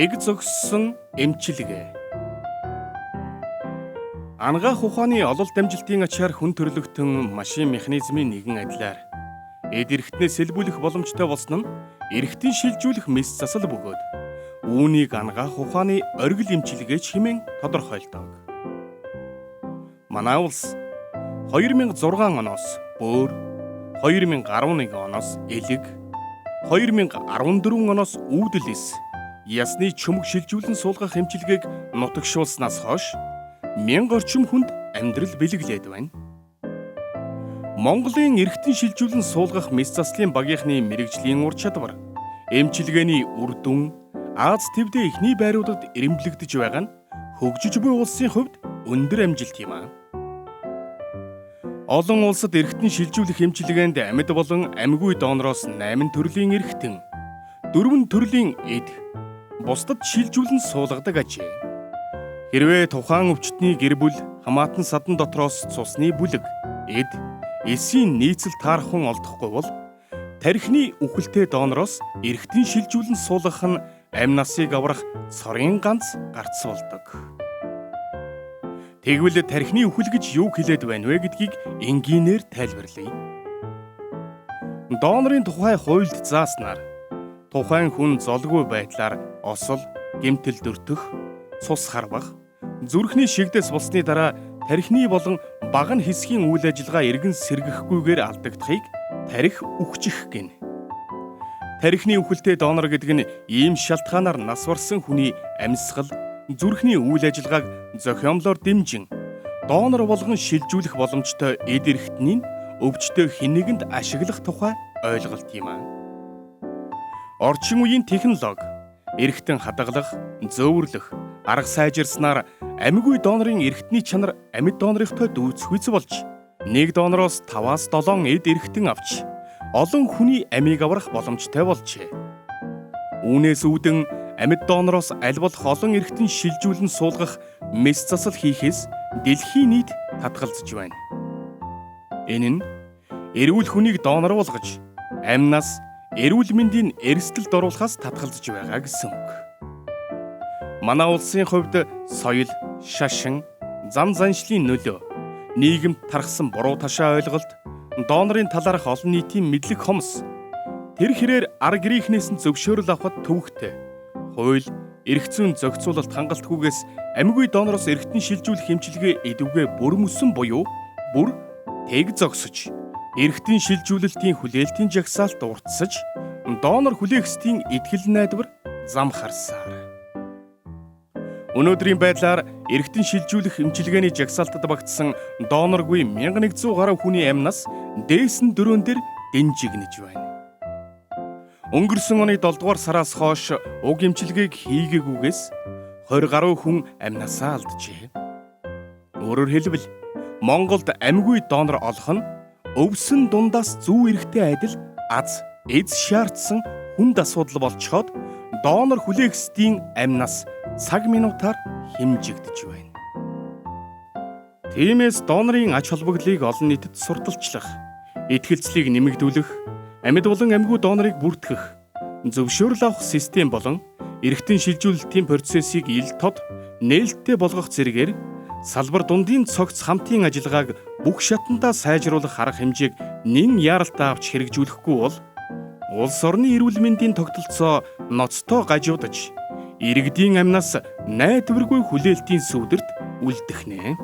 Тэг зогссон эмчилгээ. Анагаах ухааны ололт амжилтын ачаар хүн төрөлхтөн машин механизмын нэгэн адилаар эд эрхтнээ сэлбүүлэх боломжтой болсон нь эрхтэн шилжүүлэх мэс засал бөгөөд үүнийг анагаах ухааны оргил эмчилгээч хэмээн тодорхойлдог. Манай улс 2006 оноос бөөр, 2011 оноос элэг, 2014 оноос үүдэл эс ясны чөмөг шилжүүлэн суулгах эмчилгээг нутагшуулснаас хойш 1000 орчим хүнд амьдрал бэлэглээд байна. Монголын эрхтэн шилжүүлэн суулгах мэс заслын багийнхны мэргэжлийн ур чадвар, эмчилгээний үр дүн Аз твдээ эхний байруудад эрэмблэгдэж байгаа нь хөгжиж буй улсын хувьд өндөр амжилт юм аа. Олон улсад эрхтэн шилжүүлэх эмчилгээнд амьд болон амьгүй донороос 8 төрлийн эрхтэн, 4 төрлийн эд бусдад шилжүүлэн суулгадаг ажээ. Хэрвээ тухайн өвчтний гэр бүл хамаатан садан дотроос цусны бүлэг, эд, эсийн нийцэл таарах хүн олдохгүй бол тархины үхэлтэй донороос эрхтэн шилжүүлэн суулгах нь амь насыг аврах цорын ганц гарц болдог. Тэгвэл тархины үхэл гэж юу хэлээд байна вэ гэдгийг энгийнээр тайлбарлая. Донорын тухай хуульд зааснаар тухайн хүн золгүй байдлаар осол, гэмтэл дөртөх, цус харвах, зүрхний шигдээс болсны дараа тархины болон баг нь хэсгийн үйл ажиллагаа эргэн сэргэхгүйгээр алдагдахыг тархи үхчих гэнэ. Тархины үхэлтэй донор гэдэг нь ийм шалтгаанаар нас барсан хүний амьсгал, зүрхний үйл ажиллагааг зохиомлоор дэмжин донор болгон шилжүүлэх боломжтой эд эрхтнийг өвчтөй хэн нэгэнд ашиглах тухай ойлголт юм аа. Орчин үеийн технологи эрхтэн хадгалах, зөөвөрлөх, арга сайжирснаар амьгүй донорын эрхтний чанар амьд донорынхтой дүйцэхүйц болж нэг донороос 5-аас 7 эд эрхтэн авч олон хүний амийг аврах боломжтой болжээ. Үүнээс үүдэн амьд донороос аль болох олон эрхтэн шилжүүлэн суулгах мэс засал хийхээс дэлхийн нийт татгалзаж байна. Энэ нь эрүүл хүнийг донор болгож амь нас эрүүл мэндийн эрсдэлд оруулахаас татгалзаж байгаа гэсэн үг. Манай улсын хувьд соёл, шашин, зан заншлын нөлөө, нийгэмд тархсан буруу ташаа ойлголт, донорын талаарх олон нийтийн мэдлэг хомс, тэр хэрээр ар гэрийнхнээс нь зөвшөөрөл авахд төвөгтэй. Хууль, эрх зүйн зохицуулалт хангалтгүйгээс амьгүй донороос эрхтэн шилжүүлэх эмчилгээ эдүгээ бүрмөсөн буюу бүр тэг зогсож, эрхтэн шилжүүлэлтийн хүлээлтийн жагсаалт уртсаж, донор хүлээгсдийн итгэл найдвар зам харсаар. Өнөөдрийн байдлаар эрхтэн шилжүүлэх эмчилгээний жагсаалтад багтсан доноргүй 1100 гаруй хүний амь нас дээсэн дөрөөн дээр дэнжигнэж байна. Өнгөрсөн оны 7 дугаар сараас хойш уг эмчилгээг хийгээгүйгээс 20 гаруй хүн амь насаа алджээ. Өөрөөр хэлбэл Монголд амьгүй донор олох нь өвсөн дундаас зүү эрхтэй адил аз эз шаардсан хүнд асуудал болцоход донор хүлээгсдийн амь нас цаг минутаар хэмжигдэж байна. Тиймээс донорын ач холбогдлыг олон нийтэд сурталчлах, итгэлцлийг нэмэгдүүлэх, амьд болон амьгүй донорыг бүртгэх, зөвшөөрөл авах систем болон эрхтэн шилжүүлэлтийн процессыг ил тод нээлттэй болгох зэрэгээр салбар дундын цогц хамтын ажиллагааг бүх шатандаа сайжруулах арга хэмжээг нэн яаралтай авч хэрэгжүүлэхгүй бол улс орны эрүүл мэндийн тогтолцоо ноцтой гажуудаж иргэдийн амнаас найдваргүй хүлээлтийн сүүдэрт үлдэх нэ.